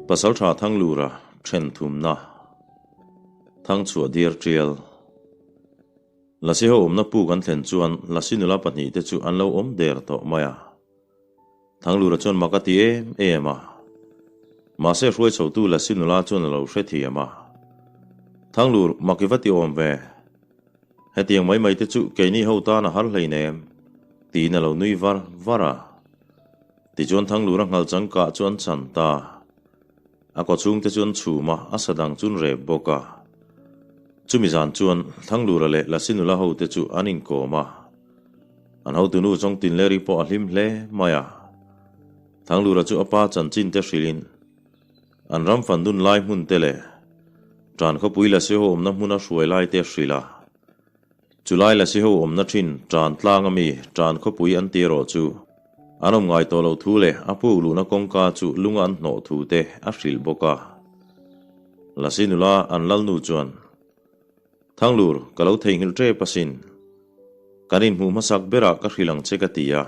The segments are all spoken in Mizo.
Pasalṭha Thanglura ṭhen thumna Thangchhuah diar ṭial Lasi ho awmna puk an thlen chuan Lasi nula pahnihte chu an lo awm der tawh mai a. Thanglura chuan mak a ti em em a. Mahse hruai chhotu Lasi nula chuan a lo hrethiam a. Thanglur mak i va ti awm ve. Hetiang mai mai te chu keini ho tan a har hleinem, tiin a lo nui var var a. Tichuan Thanglura nghal changkah chu an chan ta. A kawchhung te chu an chhum a, a sa dang chu an rep bawk a. Chumi zan chuan Thanglura leh Lasi nula ho te chu an inkawm a. An hotunu Chawngtinleri pawh a hlim hle mai a. Thanglura chu a pa chanchin te hrilhin an ram fan dun lai hmun te leh tan khawpui Lasi ho awmna hmuna hruai lai te hrilh a. Chulai Lasi ho awmna thin tan tlang ami tan khawpui an ti erawh chu an awm ngai tawh loh thu leh a puk luhna kawngka chu lunga an hnawh thu te a hrilh bawk a. Lasi nula an lalnu chuan, Thanglur, ka lo theihnghilh tep asin. Kan inhmuh hmasak berah ka hrilh ang che ka ti a.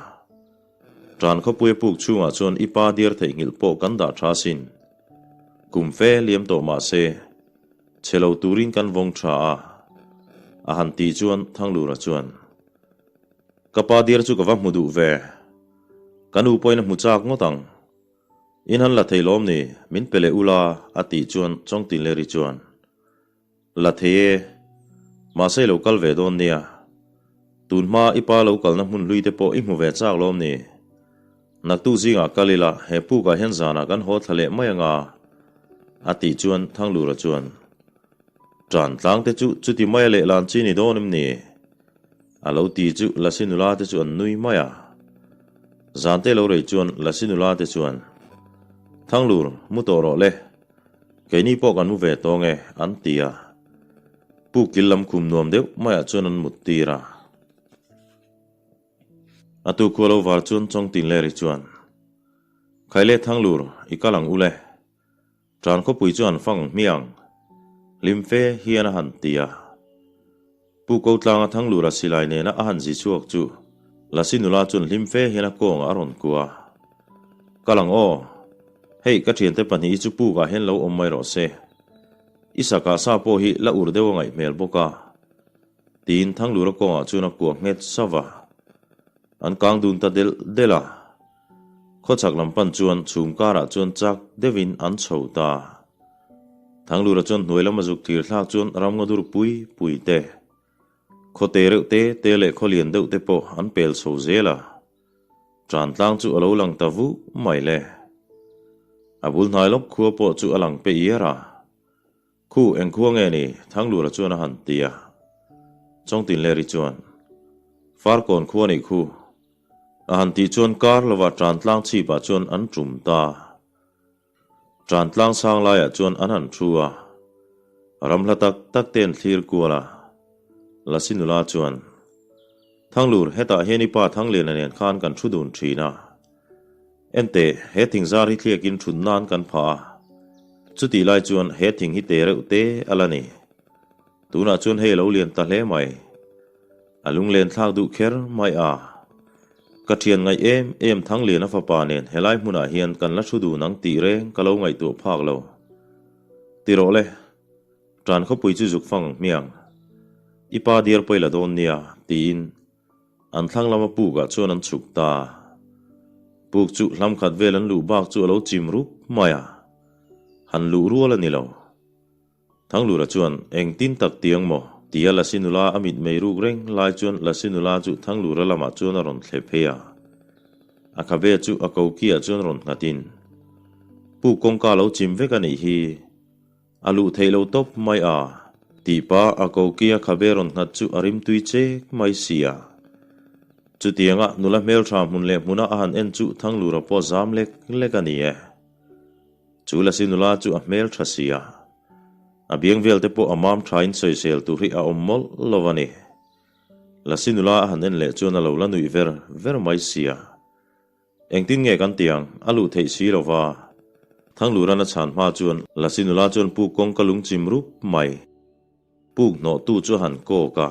Tan khawpui a puk chhungah chuan i pa diar theihnghilh pawh kan dah tha asin. Kum fe liam tawh mah se, che lo turin kan vawng tha a, a han tih chuan Thanglura chuan, Ka pa diar chu ka va hmu duh ve. Ka nu pawhin a hmu chak ngawt ang. In han la thei lawm ni, min pe leh ula, a tih chuan Chawngtinleri chuan, La thei e, mahse i lo kal ve dawn nia. Tun hma i pa lo kalna hmun hlui te pawh i hmu ve chak lawm ni. Naktuk zingah kal ila, he pukah hian zanah kan haw thla leh mai anga, a tih chuan Thanglura chuan, Tan tlang te chu chuti maia lehlan chi ni dawn em ni? A lo ti chu Lasi nula te chu an nui mai a. Zan te lo rei chuan Lasi nula te chuan, Thanglur, mu tawh rawh le. Keini pawh kan mu ve tawng e, an ti a. Pu kil lam khum nuam deuh maiah chuan an mut tir a. A tu khua lo var chuan Chawngtinleri chuan, Khaile Thanglur, i kal ang u le. Tan khawpui chu an fang hmiang. Hlim fe hian a han ti a. Pu Kotlanga Thanglura silai nena a han zi chhuak chu Lasi nula chuan hlim fe hian a kawngah a rawn kua. Kal ang aw. Hei ka thiante pahnih hi chu pukah hian lo awm mai rawh se. I sakah sa pawh hi la ur deuh a ngaih hmel bawk a. Tiin Thanglura kawngah chuan a kuah nghet sauh a. An kang dun ta delh delh a. Khawchhak lam pan chuan chhum karah chuan chak deuhin an chho ta. Thanglura chuan hnuai lama zuk thlir thlak chuan ramngaw dur pui pui te, khaw te reuh te te leh khaw lian deuh te pawh an pel chho zel a. Tan tlang chu a lo lang ta vuh mai le. A bul hnai lawk khua pawh chu a lang pe iar a. Khu eng khua nge ni? Thanglura chuan a han ti a. Chawngtinleri chuan, Farkawn khua nih khu. A han tih chuan kar lovah tan tlang chhipah chuan an tum ta. Tan tlang sang laiah chuan an han thu a, ram hla tak tak te an thlir kual a. Lasi nula chuan, Thanglur, hetah hian i pa Thangliana nen khan kan thu dun thin a. Enteh, he thing zar hi thliakin thut nan kan phah a. Chutih lai chuan he thing hi te reuh te a la ni. Tunah chuan hei a lo lian ta hle mai. A lunglen thlak duh kher mai a. Ka thian ngaih em em Thangliana fapa nen helai hmunah hian kan la thu dun ang tih reng ka lo ngaihtuah phak lo. Ti rawh le, tan khawpui chu zuk fang ang hmiang. I pa diar pawh i la dawn nia, tiin an thlang lama pukah chuan an chhuk ta. Puk chu hlam khat vel an luh bak chu a lo chim rup mai a, han luh rual a ni lo. Thanglura chuan, Engtin tak tiang maw? tia Lasi nula a mit mei ruk reng lai chuan Lasi nula chu Thanglura lamah chuan a rawn thle phei a. A khabe chu a kokiah chuan rawn nghatin, Pu kawngka lo chim vek a nih hi. A luh theih lo tawp mai a, tih pa a kokia khabe rawn nghat chu a rimtui chek mai si a. Chutianga nula hmeltha hmun leh hmuna a han en chu Thanglura pawh zam lek lek a ni e. Chu Lasi nula chu a hmel tha si a, a biang vel te pawh a mam thain sawisel tur hi a awm mawlh lo a ni. Lasi nula a han en leh chuan a lo la nuih ver ver mai si a. Engtin nge kan ti ang, a luh theih si lo va. Thanglurana chhan hma chuan Lasi nula chuan puk kawng ka lungchim rup mai. Puk hnawhtu chu a han kawk a.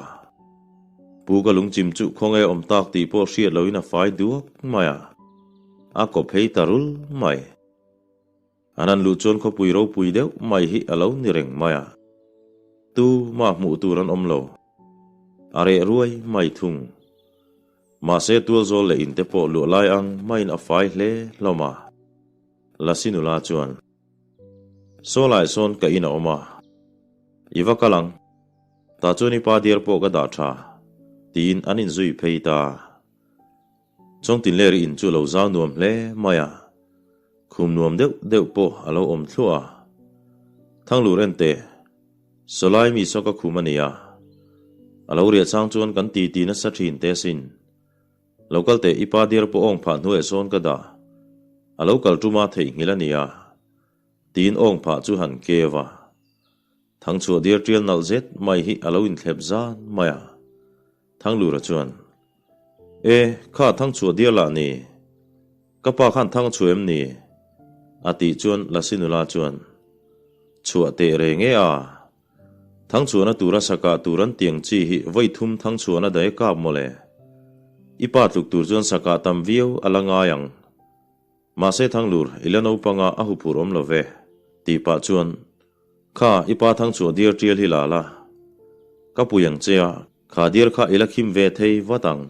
Puk a lungchim chu khawnge awm tak tih pawh hriat loin a fai duak mai a. A kaw phei ta rul mai. An han luh chuan khawpui ropui deuh mai hi a lo ni reng mai a. Tu mah hmuh tur an awm lo. A reh ruai mai thung. Mahse tualzawl leh inte pawh luah lai ang maiin a fai hle hlawm a. Lasi nula chuan, Saw lai sawn ka in a awm a, i va kal ang. Tah chuan i pa diar pawh ka dah tha, tiin an inzui phei ta. Chawngtinleri in chu a lo zau nuam hle mai a, khum nuam deuh deuh pawh a lo awm thluah a. Thanglur en teh, Sawlai mi saw ka khum a nia, a lo riah chang chuan kan ti ti nasa thin teh asin. Lo kal teh i pa diar pawh awng phah hnuaiah sawn ka dah, a lo kal tuma theihnghilh a nia, tiin awng phah chu han keu a. Thangchhuah diar tial nalh zet mai hi a lo inthlep zan mai a. Thanglura chuan, E, kha Thangchhuah diar lah ni? Ka pa khan thang chhuah em ni? A tih chuan Lasi nula chuan, Chhuah teh reng e a. Thangchhuahna tura sakah tur an tiang chi hi vawi thum thangchhuahna daih a kap mawle. I pa tluk tur chuan sakah tam viau a la ngai ang. Mahse Thanglur, i la naupanga a huphurh awm lo ve, tih pah chuan, Kha, i pa Thangchhuah diar tial hi la la. Ka pui ang che a, kha diar kha i la khim ve thei vat ang,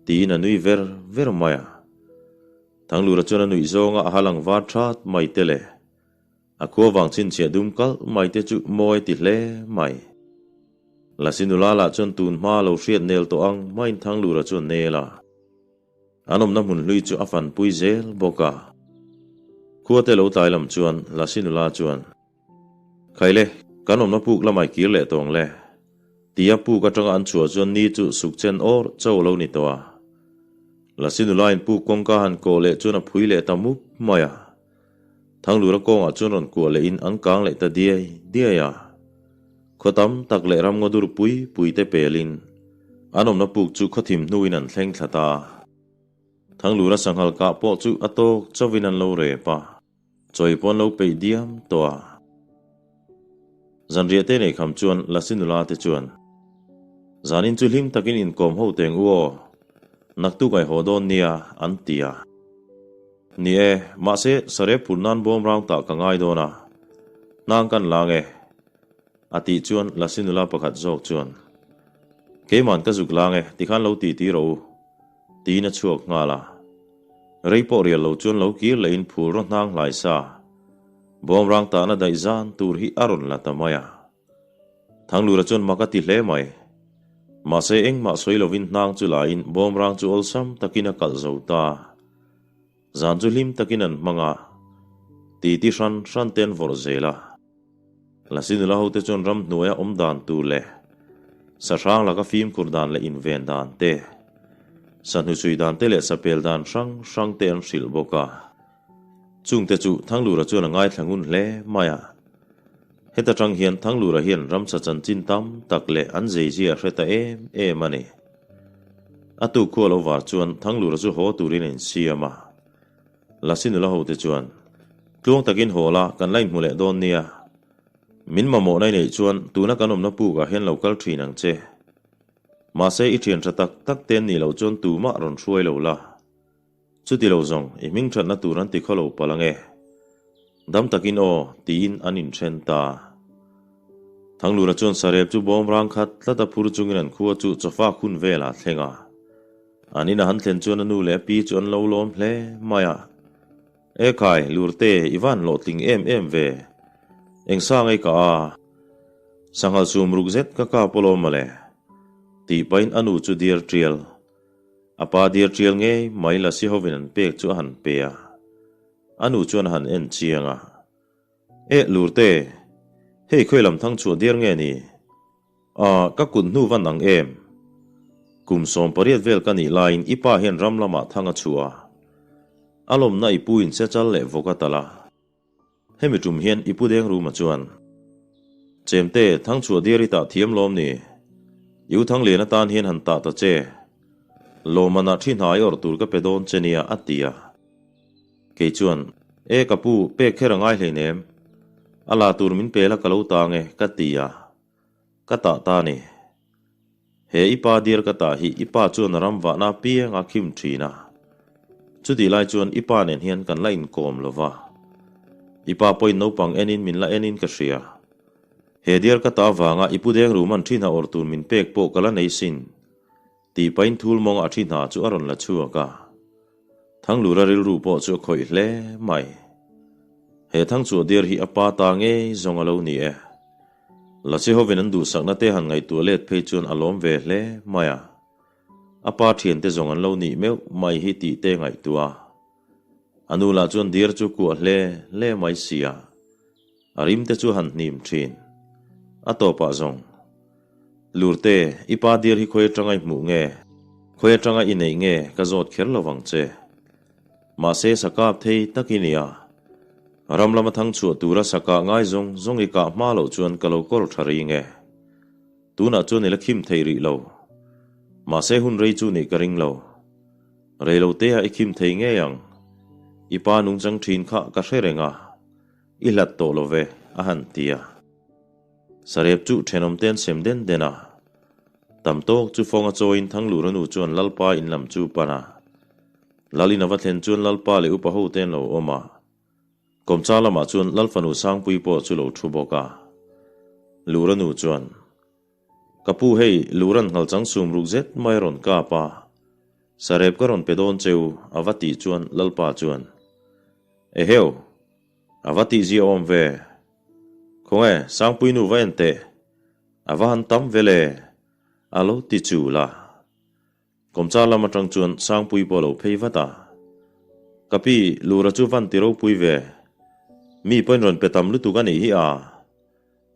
tiin a nui ver ver mai a. Thanglura chuan a nuih zawnga a halang var that mai te le. A khua vang chhinchhiah dum kalh mai te chu mawi ti hle mai. Lasi nula lah chuan tun hma lo hriat nel tawh ang maiin Thanglura chuan nel a. An awmna hmun hlui chu a fanpui zel bawk a. Khuate lo tlai lam chuan Lasi nula chuan, Khaile, kan awmna puk lamai kir leh tawng le. Tia puk atanga an chhuah chuan ni chu suk chen awr cho lo ni tawh a. Lasi nulain puk kawngka han kawh leh chuan a phui leh ta mup mai a. Thanglura kawngah chuan rawn kuah lehin an kang leh ta diai diai a. Khaw tam tak leh ramngaw dur pui pui te pelin an awmna puk chu khaw thim hnuin an thleng thla ta. Thanglura sanghal kah pawh chu a tawk chauhin an lo rep a, chawi pawh an lo peih diam tawh a. Zanriah te nei kham chuan Lasi nula te chuan, Zanin chu hlim takin inkawm ho teng u aw, naktuk ai haw dawn nia, an ti a. Ni e, mahse sarep phur nan bawm rang tah ka ngai dawn a, hnang kan lang e. A tih chuan Lasi nula pakhat zawk chuan, Keiman ka zuk lang e, tikhan lo ti ti rawh u, tiin a chhuak nghal a. Rei pawh rial lo chuan lo kir lehin phul raw hnang hlai sa, bawmrang tahna daih zan tur hi a rawn la ta mai a. Thanglura chuan mak a ti hle mai. Mahse engmah sawi lovin hnang chu lain bawmrang chu awlsam takin a kalh zo ta. Zan chu hlim takin an hmang a, titi hran hran te an vawrh zel a. Lasi nula hote chuan ramhnuaia awm dan tur leh sahrang laka fimkhur dan leh inven dan te, sahnuchhui dan te leh sapel dan hrang hrang te an hrilh bawk a. Chungte chu Thanglura chuan a ngaithla ngun hle mai a. Heta tang hian Thanglura hian ramsa chanchin tam tak leh an zeizia a hre ta em em a ni. A tuk khua lo var chuan Thanglura chu haw turin a insiam a. Lasi nula hote chuan, Tluang takin haw la, kan la inhmu leh dawn nia. Min mamawhna i neih chuan tuna kan awmna pukah hian lo kal thin ang che. Mahse i thian tha tak tak te an nih loh chuan tumah rawn hruai lo la. Chuti lo zawng, i hming thatna tur an ti khaw lo palh ang e. Dam takin aw, tiin an inthen ta. Thanglura chuan sarep chu bawm rang khat tlat a phur chungin an khua chu chawfak hun velah a thleng a. An ina han thlen chuan a nu leh a pi chu an lo lawm hle mai a. E khai, Lurte, i van hlawhtling em em ve. Eng sang ei ka a? Sanghal sum ruk zet ka kap alawm mawle, tih pahin a nu chu diar tial. A pa diar tial ngei mai Lasi hovin an pek chu a han pe a. A nu chuan a han en chiang a. Eh, Lurte, hei khawi lam thang chhuah diar nge ni? Ah, ka kut hnu van ang em? Kum 18 vel ka nih laiin i pa hian ram lamah thang a chhuah a. A lawmna i pu in se chal leh vawk a tal a. Hemi tum hian i pu deng ruma chuan, Chemte, thang chhuah diar i tah thiam lawm ni? I u Thanglian atan hian han tah ta che. Lawmmanah thi hnai awrh tur ka pe dawn che nia, a ti a. Kei chuan, E ka pu, pek kher a ngai hleinem. A la tur min pe la ka lo tang e, ka ti a. Ka tah ta ni. He i pa diar ka tah hi i pa chuan a ram vahna piang a khim thin a. Chutih lai chuan i pa nen hian kan la inkawm lo va. I pa pawhin naupang enin min la enin ka hria. He diar ka ta avanga i pu deng ruman thi hna awrh tur min pek pawh ka la nei sin, tih pahin thul mawngah a thi hna chu a rawn la chhuak a. Thanglura rilru pawh chu a khawih hle mai. He thangchhuah diar hi a pa ta ngei zawng a lo ni e. Lasi hovin an duhsakna te han ngaihtuah let phei chuan a lawm ve hle mai a. A pa thiante zawng an lo nih meuh mai hi tih te ngaihtuah a. A nu lah chuan diar chu kuah hle hle mai si a, a rim te chu han hnim thin. A tawpah zawng, Lurte, i pa diar hi khawi atanga i hmuh nge? Khawi atanga i neih nge ka zawt kher lo vang che. Mahse sa kap thei tak i nia. Ram lama thang chhuah tura sa kah ngai zawng zawng i kah hma loh chuan ka lo kawr tha ring e. Tunah chuan i la khim thei rih lo. Mahse hun rei chu nih ka ring lo. Rei lo te ah i khim thei ngei ang. I pa nungchang thin kha ka hre reng a, i hlat tawh lo ve, a han ti a. Sarep chu thenawm te an sem den den a. Tam tawk chu fawnga chawiin Thanglura nu chuan Lalpa in lam chu pan a. Lalin a va thlen chuan Lalpa leh upa ho te an lo awm a. Kawmchar lamah chuan Lalfanu Sangpui pawh chu lo thu bawk a. Lura nu chuan. Ka pu hei Luran nghal chang sum ruk zet mai a rawn kap a, Sarep ka rawn pe dawn cheu a va tih chuan Lalpa chuan, Eheu, a va tih zia awm ve. Khawnge, Sangpui nu va en teh, a va han tam ve le, a lo ti chul a. Kawmchar lam atang chuan Sangpui pawh a lo phei vat a. Ka pi, Lura chu van ti ropui ve. Mi pawhin rawn pe tam lutuk a nih hi a.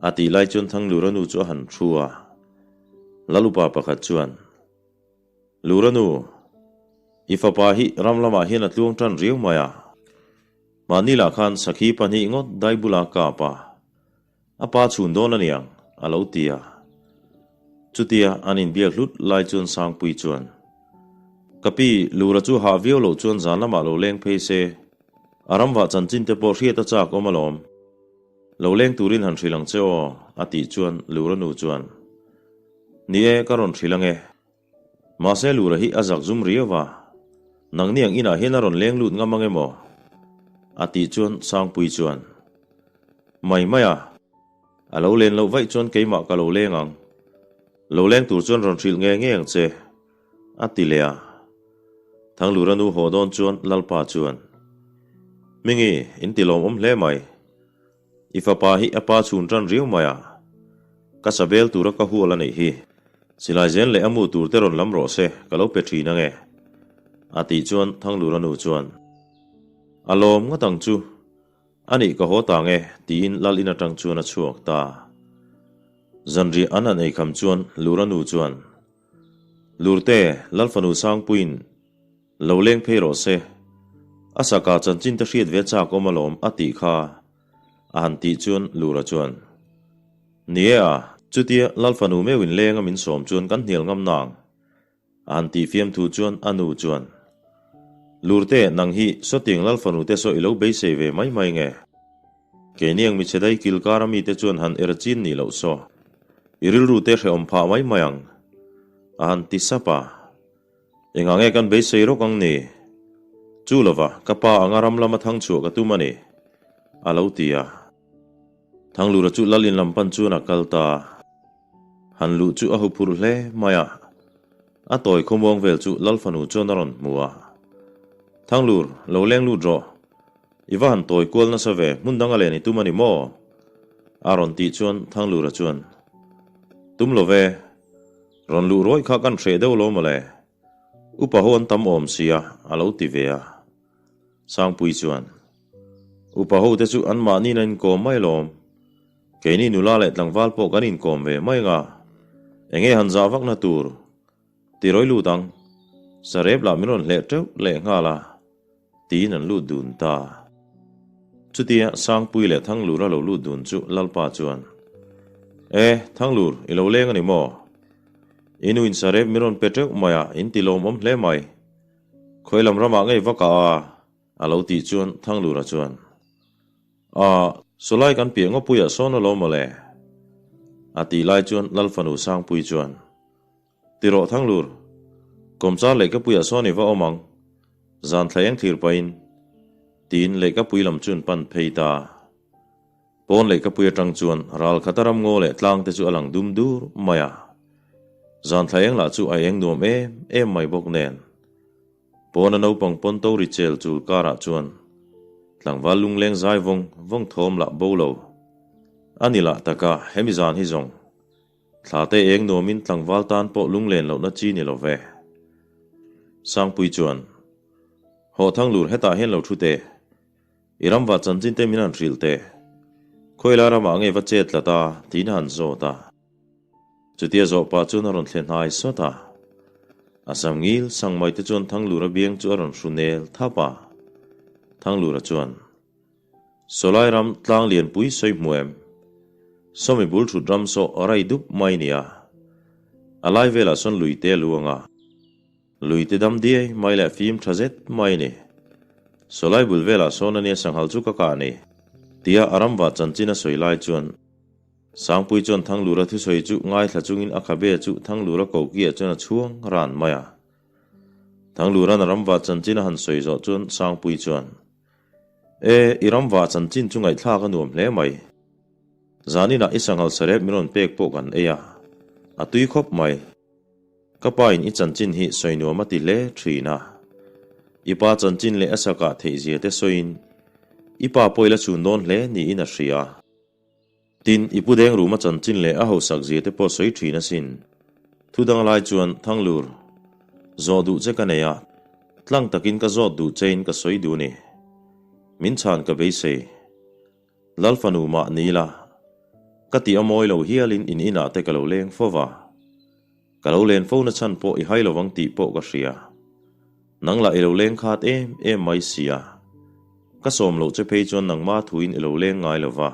A tih lai chuan Thanglura nu chu a han thu a. Lalupa pakhat chuan, Lura nu, i fapa hi ram lamah hian a tluang tan riau mai a. Mahni lah khan sakhi pahnih ngawt dai bula kap a. A pa chhun dawn a niang, a lo ti a. Chutia an inbiak hlut lai chuan Sangpui chuan, Ka pi, Lura chu hah viau loh chuan zan lamah lo leng phei se, a ramvah chanchin te pawh hriat a chak awm alawm. Lo leng turin han hrilh ang che aw, a tih chuan Lura nu chuan, Ni e, ka rawn hrilh ang e. Mahse Lura hi a zak zum riau va, Nangni ang inah hian a rawn leng lut ngam ang emaw? A tih chuan Sangpui chuan, Mai mai a, a lo len loh vaih chuan keimah ka lo leng ang. Lo leng tur chuan rawn hrilh nge nge ang che, a ti leh a. Thanglura nu haw dawn chuan Lalpa chuan, Hmingi, in ti lawmawm hle mai. I fapa hi a pa chhun tan riau mai a, ka sabel tura ka hual a neih hi. Silai zen leh a mu tur te rawn lam rawh se, ka lo pe thin ange. A tih chuan Thanglura nu chuan, A lawm ngawt ang chu, a nih ka haw ta nge, tiin lal in atang chuan a chhuak ta. Zanriah an han eikham chuan Lura nu chuan, Lurte, Lalfanu Sangpuiin, Lo leng phei rawh se. A saka chanchin te hriat ve chak awm alawm a tih kha a han tih chuan Lura chuan, Ni e a, chutia Lalfanu meuhin leng a min sawm chuan kan hnial ngam nang a han tih fiamthu chuan a nu chuan, Lurte nang hi sawtiang Lalfanu te saw i lo beisei ve mai mai nge? Keini ang michhe dai kil kara mite chuan han er chin nih loh saw i rilru te hrehawm phah mai mai ang a han ti sap a. Engah nge kan beisei rawk ang ni? Chu lova, ka pa anga ram lama thang chhuah ka tum a ni, a lo ti a. Thanglura chu lal in lam pan chuan a kal ta. Han luh chu a huphurh hle mai a. A tawi khawmuang vel chu lal fanu chuan a rawn hmu a. Thanglur, lo leng lut rawh. I va han tawi kual nasa ve, hmun dang a len i tum a ni maw? A rawn tih chuan Thanglura chuan, Tum lo ve. Rawn luh rawih kha kan hreh deuh lo mawle. Upa ho an tam awm sia, a lo ti ve a. Sangpui chuan, Upa ho te chu anmahniin an inkawm mai lawm. Keini nula leh tlangval pawh kan inkawm ve mai anga. Enge han zah vakna tur? Ti rawih lut ang. Sarep lah min rawn hleh teuh leh nghal a, tiin an lut dun ta. Chutia Sangpui leh Thanglur a lo lut dun chu Lalpa chuan, E, Thanglur, i lo leng a ni maw? I nu in sarep min rawn pe teuh mai a, in ti lawmawm hle mai. Khawi lam ramah ngei va kah a? A lo tih chuan Thanglura chuan, A, sawlai kan piah ngawpuiah sawn alawm mawle. A tih lai chuan Lalfanu Sangpui chuan, Ti rawh Thanglur, kawmchar lehkapuiah sawn i va awm ang, zan thla eng thlir pahin, tiin lehkapui lam chu an pan phei ta. Pawn leihkapui atang chuan ral khata ramngaw leh tlang te chu a lang dum dur mai a. Zan thla eng lah chu a eng nuam em em mai bawk nen. Pawna naupang pawn to ri chel chul karah chuan tlangval lungleng zai vawng vawng thawm lah bo lo. A ni lah taka hemi zan hi zawng thla te eng nuamin tlangval tan pawh lunglen lohna chi ni lo ve. Sangpui chuan, Hawh Thanglur hetah hian lo thu teh. I ramva chanchin te min han hrilh teh. Khawilai ramah nge va chet tlat a? tiin a han zawt a. Chutia zawh pah chuan a rawn thle hnai sawt a. A sam ngil sang mai te chuan Thanglura biang chu a rawn hru nel thap a. Thanglura chuan, Sawlai ram tlang lianpui sawi hmu em? Sawmi bul thut ram saw rai dup mai nia. A lai velah sawn lui te a luang a. Lui te dam diai mai leh fim tha zet mai a ni. Sawlai bul velah sawn ania sanghal chu ka kah a ni. Tia a ramva chanchin a sawi lai chuan Sangpui chuan Thanglura thusawi chu ngaithla chungin a khabe chu Thanglura kokiah chuan a chhuang ran mai a. Thanglura'n a ramva chanchin a han sawi zawh chuan Sangpui chuan, E, i ramva chanchin chu ngaihthlak a nuam hle mai. Zaninah i sanghal sarep min rawn pek pawh kan ei a, a tui khawp mai. Ka pa in i chanchin hi sawi nuam a ti hle thin a. I pa chanchin leh a sakah theihzia te sawiin i pa pawh i la chhun dawn hle niin a hria. Tin, i pu deng ruma chanchin leh a hausak zia te pawh sawi thin asin. Thu dang lai chuan Thanglur, zawh duh che ka nei a, tlang takin ka zawt duh chein ka sawi duh ni. Min chhan ka beisei. Lal fanu mah ni ila, ka tih a mawi lo hialin in inah te ka lo leng fo va. Ka lo len fo na chhan pawh i hai lovang tih pawh ka hria. Nang lah i lo leng khat em em mai sia. Ka sawm loh che phei chuan nangma thuin i lo leng ngai lo va.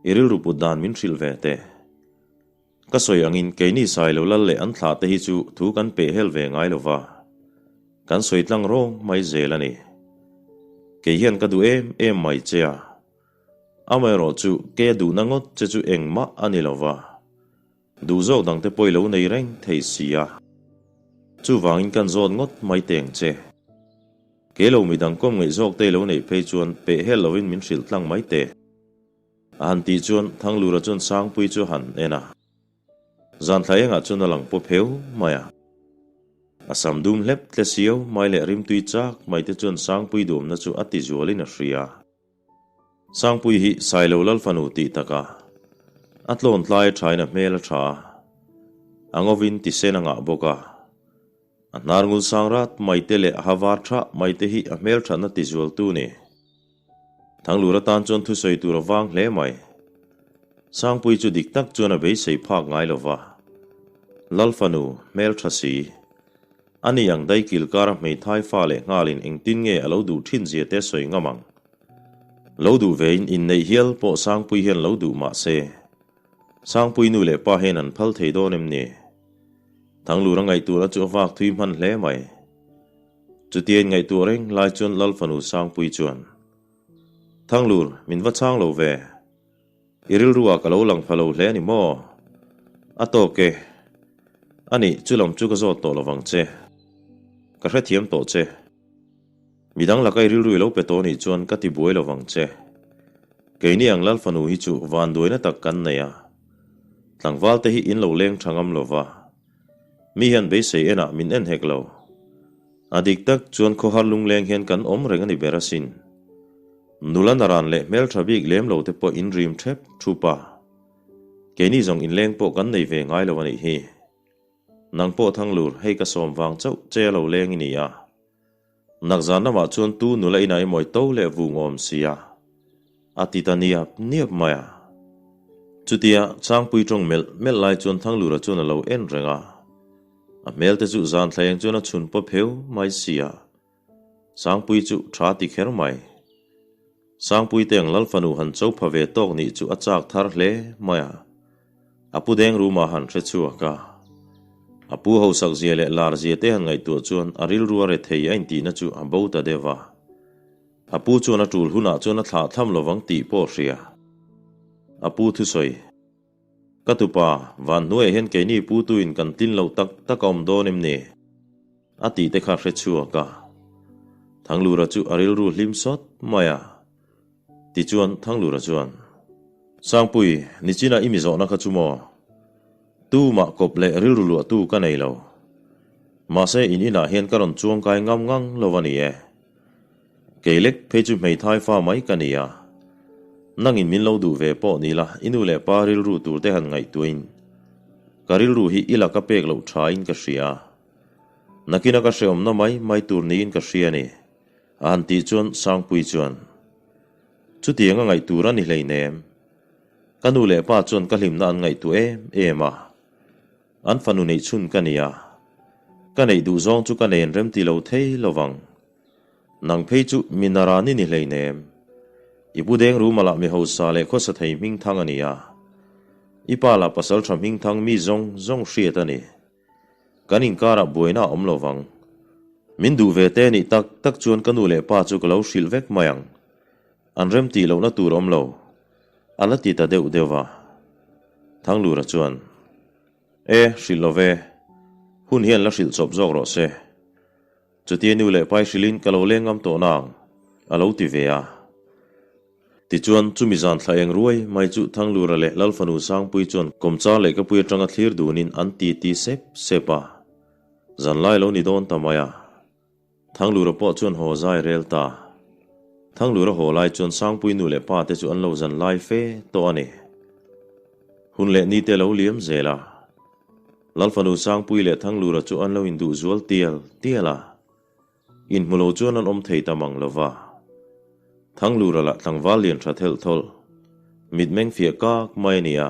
I rilru put dan min hrilh ve teh. Ka sawi angin keini sai lo lal leh an thlah te hi chu thu kan peh hel ve ngai lo va. Kan sawi tlang rawng mai zel a ni. Kei hian ka duh em em mai che a. Amaherawh chu kei a duhna ngawt che chu engmah a ni lo va. Duh zawk dangte pawh i lo nei reng thei si a. Chuvangin kan zawt ngawt mai teng che. Kei lo midang kawm ngaih zawk te i lo neih phei chuan peh hel lovin min hrilh tlang mai teh. A han tih chuan Thanglura chuan Sangpui chu a han en a. Zanthla engah chuan a lang paw pheu mai a. A sam dum hlep tle siau mai leh rimtui chak mai te chuan Sangpui duamna chu a ti zualin a hria. Sangpui hi Sailo Lalfanu tih taka a tlawn tlai a thain a hmel a tha a, a ngovin tisen a ngah bawk a. A hnar ngul sang rat mai te leh a ha var tha mai te hi a hmel thatna ti zualtu ni. Thanglur atan chuan thusawi tur a vang hle mai. Sangpui chu dik tak chuan a beisei phak ngai lo va. Lalfanu hmel tha si. Ani ang daikil kara hmeithai fa leh nghalin engtin nge a lo duh thin zia te sawi ngam ang. Lo duh vein inneih hial pawh Sangpui hian lo duh mah se, Sangpui nu leh pa hian an phal thei dawn em ni? Thanglura ngaihtuahna chu a vak thui hman hle mai. Chutia inngaihtuah reng lai chuan Lalfanu Sangpui chuan, Thanglur, min va chhang lo ve. I rilru ah ka lo lang pha lo hle a ni maw? A tawk e. A nih, chu lam chu ka zawt tawh lovang che. Ka hrethiam tawh che. Midang laka i rilru i lo pe tawh nih chuan ka ti buai lovang che. Keini ang Lal fanu hi chu vanduaina tak kan nei a. Tlangval te hi in lo leng tha ngam lova. Mi hian beisei enah min en hek lo. A dik tak chuan khawhar lungleng hian kan awm reng a ni ber asin. Nula naran leh hmeltha bik lem lo te pawh in rim thep thup a. Keini zawng inleng pawh kan nei ve ngai lo a nih hi. Nang pawh Thanglur, hei ka sawm vang chauh che a lo leng i ni a. Nakzan lamah chuan tu nula inah i mawi to leh vung awm sia, a ti ta niap niap mai a. Chutia Changpui tawng melh melh lai chuan Thanglura chuan a lo en reng a. A hmel te chu zan thlaeng chuan a chhun paw pheu mai sia. Sangpui chu tha ti kher mai. Sangpui te ang Lalfanu han cho pha ve tawk nih chu a chak thar hle mai a. A pu deng ruma han hre chhuak a. A pu hausak zia leh lar zia te han ngaihtuah chuan a rilru a re thei a intihna chu a bo ta deuh a. A pu chuan a tul hunah chuan a thlah tham lovang tih pawh a hria. A pu thusawi, Ka tupa, van hnuaiah hian keini pu tuin kan tlin loh tak tak a awm dawn em ni? A tih te kha hre chhuak a. Thanglura chu a rilru hlim sawt mai a. Tichuan Thanglura chuan. Sangpui, nichina i mi zawhna kha chu maw? Tumah kawp leh rilru luahtu ka nei lo. Mahse in inah hian ka rawn chuang kai ngam ngang lo a ni e. Kei lek phei chu hmeithai fa mai ka ni a. Nangin min lo duh ve pawh ni la i nu leh pa rilru tur te han ngaihtuahin ka rilru hi i laka pek loh thain ka hria. Nakina ka hrehawmna mai mai tur niin ka hria a ni, a han tih chuan Sangpui chuan, Chutiang a ngaih tur a ni hleinem. Ka nu leh pa chuan ka hlimna an ngaihtuah em em a. An fanu neih chhun ka ni a. Ka neih duh zawng chu ka nen remti lo thei lovang. Nang phei chu mi naran i ni hleinem. I pu deng ruma lah mi hausa leh khawsa thei hming thang a ni a. I pa lah pasal tha hming thang mi zawng zawng hriat a ni. Kan inkarah buaina a awm lo vang. Min duh ve te nih tak tak chuan ka nu leh pa chu ka lo hrilh vek mai ang. An rem tih lohna tur awm lo. A la ti ta deuh deuh va. Thanglura chuan, E, hrilh lo ve. Hun hian la hrilh chawp zawk rawh se. Chutia nu leh pai hrilhin ka lo leng ngam tawh nang, a lo ti ve a. Tichuan, chumi zan thla eng ruai mai chu Thanglura leh Lalfanu Sangpui chuan kawmchar leh kapui atanga thlir dunin an ti ti sep sep a. Zanlai lo ni dawn ta mai a. Thanglura pawh chuan haw zai rel ta. Thanglura haw lai chuan Sangpui nu leh pa te chu an lo zanlai fe tawh a ni. Hun leh ni te lo liam zel a. Lalfanu Sangpui leh Thanglura chu an lo induh zual tial tial a. Inhmu lo chuan an awm thei ta mang lo va. Thanglura lah tlangval lian tha thelh thawlh, mitmeng fiah kak mai a ni a.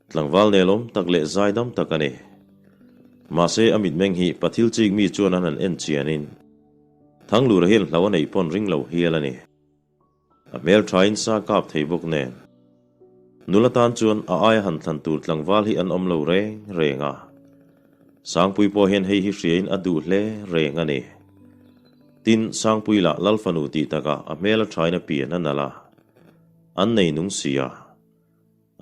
Tlangval nelawm tak leh zaidam tak a ni. Mahse a mitmeng hi pathil chik mi chuan an han en chianin Thanglura hian hlo a neih pawn ring lo hial a ni. A hmel thain sa kap thei bawk nen. Nula tan chuan a aia han thlan tur tlangval hi an awm lo reng reng a. Sangpui pawh hian hei hi hriain a duh hle reng a ni. Tin, Sangpui lah Lal fanu tih takah a hmel a thain a pian a nalh a. An nei nung si a.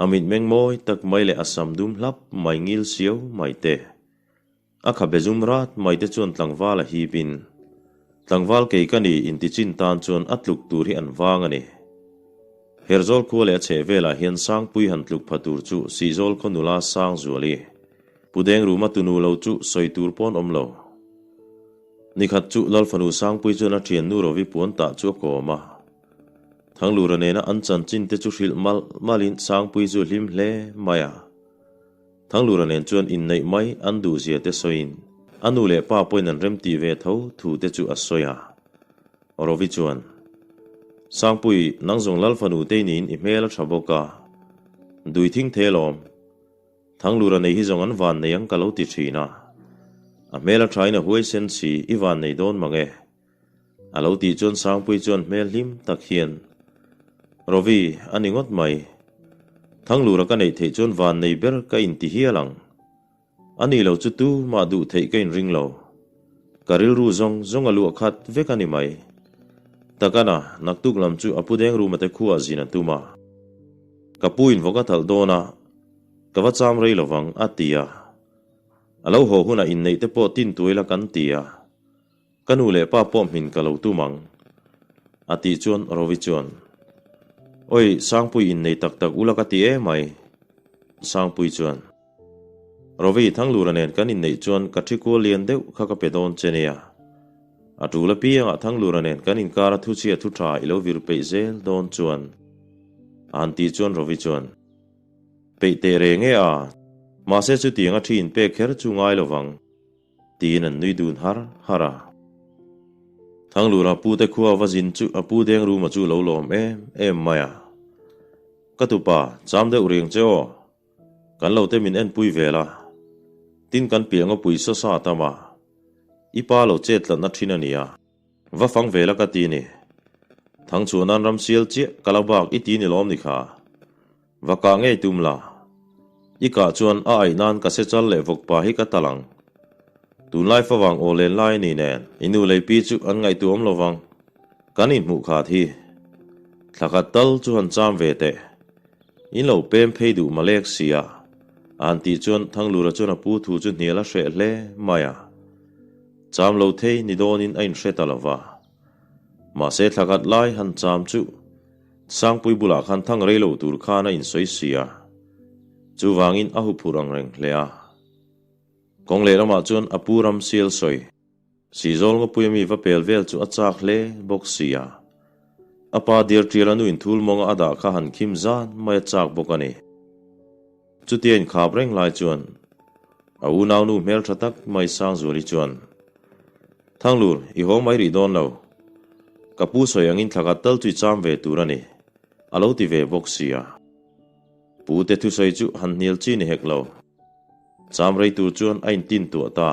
A mitmeng mawi tak mai leh a sam dum hlap mai ngil siau mai te. A khabe zum rat mai te chuan tlangval a hip in, Tlangval kei ka ni inti chin tan chuan a tluk tur hi an vang a ni. Herzawl khua leh a chheh velah hian Sangpui han tluk pha tur chu Sihzawl khaw nula Sangzuali, Pu Dengruma tunu lo chu sawi tur pawn awm lo. Nikhat chu Lalfanu Sangpui chuan a thiannu Rovi puan tah chu a kawm a. Thanglura nena an chanchin te chu hrilh malh malhin Sangpui chu a hlim hle mai a. Thanglura nen chuan inneih mai an duhzia te sawiin a nu leh pa pawhin an remtih ve tho thu te chu a sawi a. Rovi chuan, Sangpui, nang zawng Lal fanu te niin i hmel a tha bawk a, dui thing thei alawm. Thanglura nei hi zawng an van nei ang ka lo ti thin a. A hmel a thain a huaisen si i van nei dawn mang e. A lo tih chuan Sangpui chuan hmel hlim tak hian, Rovi, a ni ngawt mai. Thanglura ka neih theih chuan van nei ber ka inti hial ang. A ni lo chu tu mah duh theih ka inring lo. Ka rilru zawng zawng a luah khat vek a ni mai. Takana, naktuk lam chu a pu deng ruma te khuah zin a tum a. Ka pu in vawk a talh dawn a, ka va cham rei lovang, a ti a. A lo haw hunah inneih te pawh tin tuai la kan ti a. Ka nu leh pa pawh hmin ka lo tum ang, a tih chuan Rovi chuan, Oi, Sangpui innei tak tak ula ka ti emai. Sangpui chuan, Rovi, Thanglura nen kan inneih chuan ka thi kual lian deuh kha ka pe dawn che nia. A tul apiangah Thanglura nen kan inkara thuchhia thu tha i lo vir peih zel dawn chuan, a han tih chuan Rovi chuan, Peih teh reng e a, mahse chutianga thi inpek kher chu ngai lovang. Tiin an nui dun har har a. Thanglura pu te khua va zin chu a pu deng ruma chu lo lawm em em mai a. Ka tupa, cham deuh riang che aw. Kan lo te min enpui ve la. Tin kan piah ngawpui saw sa tam a. I pa lo chet tlatna thin a nia. Va fang ve la ka ti ni. Thang chuan an ram sial chiah ka la bak i ti ni lawm ni kha. Va kah ngei tum la. I kah chuan a aih nan ka se chal leh vawk pa hi ka tal ang. Tunlai favang aw len lai ni nen i nu lei pi chu an ngaihtuah awm lo vang. Kan inhmuh khat hi. Thla khat tal chu han cham ve teh. In lo pem phei duh malek sia. A han tih chuan Thanglura chuan a pu thu chu hnial a hreh hle mai a. Cham lo thei ni dawnin a inhre ta lo va. Mahse thla khat lai han cham chu. Sangpui bulah khan thang rei lo tur khan a insawi si a, chuvangin a huphurh ang reng hle a. Kawng lehlamah chuan a pu ram sial sawi, Sihzawl ngawpui ami va pel vel chu a chak hle bawk si a. A pa diar tial a nu inthul mawnga a dah kha han khim zan mai a chak bawk a ni. Chutia inkhap reng lai chuan a unaunu hmeltha tak mai Sangzuali chuan, Thanglur, i haw mai rih dawn lo. Ka pu sawi angin thla khat tal chu i cham ve tur a ni, a lo ti ve bawk si a. Pu te thusawi chu han hnial chi ni hek lo. Cham rei tur chuan a intin tuah ta.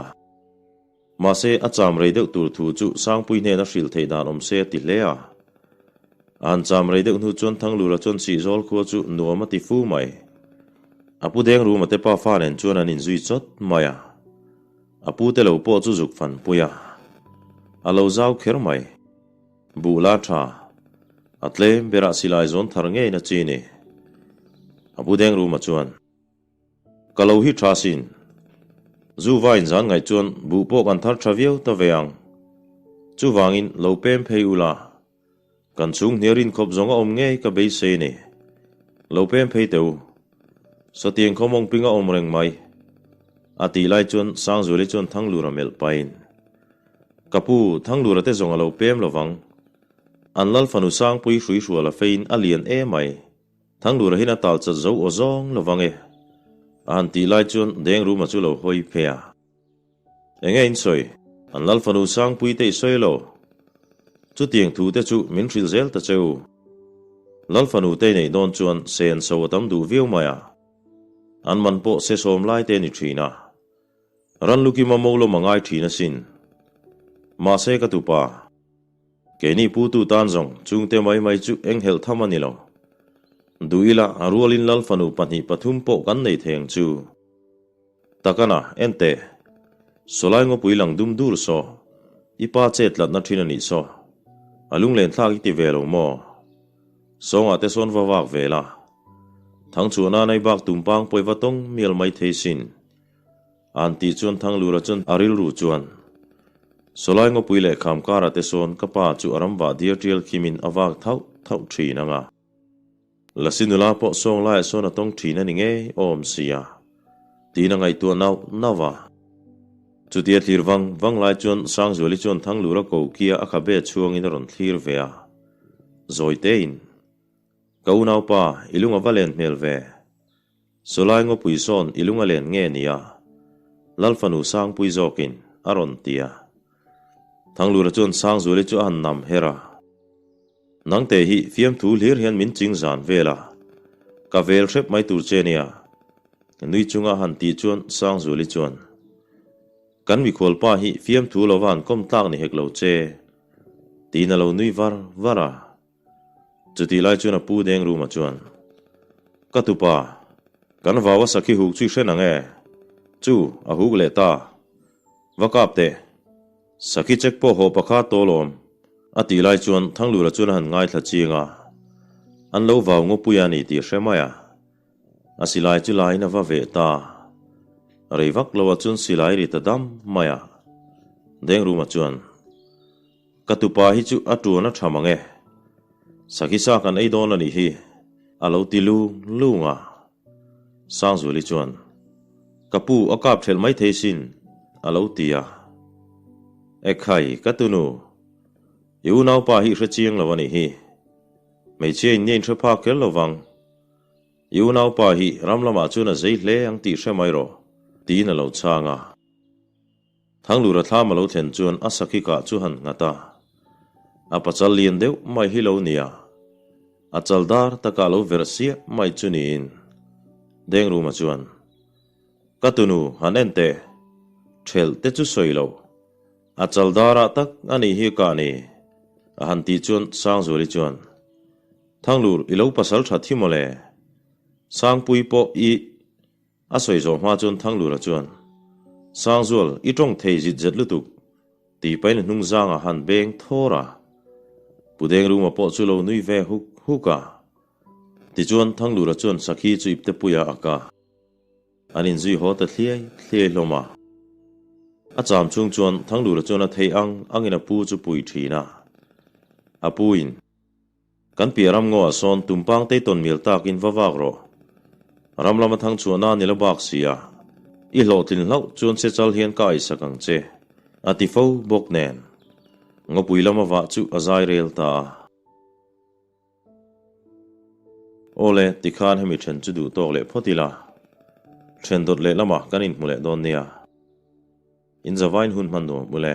Mahse, a cham rei deuh tur thu chu Sangpui hnena hrilh theih dan awm se a ti hle a. A han cham rei deuh hnu chuan Thanglura chuan Sihzawl khua chu nuam a ti fu mai. A pu deng ruma te pa fa nen chuan an inzui chawt mai a. A pu te lo pawh chu zuk fan pui a. A lo zau kher mai. Buh la tha. A tlem berah silai zawn thar ngei na chi ni. A pu deng ruma chuan. Ka lo hi tha sin. Zu vain zan ngaih chuan buh pawh kan thar tha viau ta ve ang. Chuvangin lo pem phei ula, kan chhung hniar inkhawp zawng a awm ngei ka beisei ni. Lo pem phei teh u. Sawtiang khaw mawng ping a awm reng mai. A tih lai chuan Sangzuali chuan Thanglura melh pahin, Ka pu, Thanglura te zawng a lo pem lovang. An lal fanu Sangpui hruihrual a feiin a lian emai. Thanglura hian a tal chat zo aw zawng lo vang e. A han tih lai chuan Dengruma chu lo hawi phei a. Enge in sawi? An lal fanu Sangpui te i sawi lo. Chutiang thu te chu min hrilh zel ta che u. Lal fanu te i neih dawn chuan sen so a tam duh viau mai a. An man pawh se sawm lai te a ni thin a. Ranlukima mo lawm a ngai thin asin. Mahse ka tupa. Keini putu tan zawng chungte mai mai chu eng helh tham a ni lo. Duh ila a rualin Lal fanu pahnih pathum pawh kan nei thei ang chu. Takana, en teh. Sawlai ngawpui lang dum dur saw. I pa chet tlatna thin a nih saw. A lunglen thlak i ti ve lo maw? Sawngah te sawn va vak ve la. Thangchhuah nana i bak tumpang pawh i va tawng mial mai thei sin. An tih chuan Thanglura chuan a rilru chuan, Sawlai ngawpui leh kham karah te sawn ka pa chu a ram vah diar tial khimin a vak thauh thauh thin ang a. Lasi nula pawh sawng laiah sawn a tawng thin a ni ngei awm sia, tiin a ngaihtuah nauh nauh a. Chutia thlir vang vang lai chuan Sangzuali chuan Thanglura ko kia a khabe chhuangin a rawn thlir ve a, zawi tein, Ka unaupa, i lung a va len hmel ve. Sawlai ngawpui sawn i lung a len nge nia? Lalfanu Sangpui zawkin a rawn ti a. Thanglura chuan Sangzuali chu a han nam her a. Nangte hi fiamthu hlir hian min ching zan vel a, ka vel hrep mai tur che nia. Nui chunga a han tih chuan Sangzuali chuan, Kan mikhualpa hi fiamthu lova an kawm tlak ni hek lo che, tiin a lo nui var var a. Chutih lai chuan a pu deng ruma chuan, Ka tupa, kan vau a sakhi huk chu i hre nang e? Chu, a huk leh ta. Va kap teh. Sakhi check pawh haw pakha tawl awm, a tih lai chuan Thanglura chuan a han ngaithla chiang a, an lo vau ngawpui a ni tih a hre mai a. A silai chu laiin a va veh ta. Rei vak loah chuan silai ri ta dam mai a. Deng ruma chuan, Ka tupa hi chu a tuan a tha mang e. Sakhi sa kan ei dawn a nih hi, a lo ti lung lung a. Sangzuali chuan, Ka pu a kap thelh mai thei sin, a lo ti a. Ekhai, ka tunu, i unaupa hi i hre chiang lo a nih hi. Hmeichhia in nia in hre phak kher lo vang. I unaupa hi ram lamah chuan a zei hle ang tih hre mai rawh, tiin a lo chhang a. Thanglura thlam a lo thlen chuan a sakhi kah chu han nghat a, a pachal lian deuh mai hi lo nia, a chal dar takah lo verh siah mai chu niin Dengruma chuan, Ka tunu, han en teh, thelh te chu sawi lo, a chal darah tak a nih hi kah ni, a han tih chuan Sangzuali chuan, Thanglur, i lo pasal tha thi mawle, Sangpui pawh i. A sawi zawh hma chuan Thanglura chuan, Sangzual, i tawng thei zit zet lutuk, tih pahin a hnung zangah han beng thawr a. Pu Dengruma pawh chu lo nui ve huk huk a. Tichuan Thanglura chuan Sakhi chu iptepuia a ka. An inzui haw ta thliai thliai hlawm a. A cham chhung chuan Thanglura chuan a thei ang angin a pu chu pui thin a. A puin. Kan piah ram ngaw ah sawn tumpang tei tawn mial takin va vak rawh. Ram lama thang chhuahna a ni lo bak sia. I hlawhtlin hlauh chuan che chal hian ka aisak ang che, a ti fo bawk nen. Ngawpui lama vah chu a zai rel ta a. Awle, tikhan hemi then chu duh tawk leh phawt ila. Then dawt leh lamah kan inhmu leh dawn nia. In zavain hun hman nuam ule.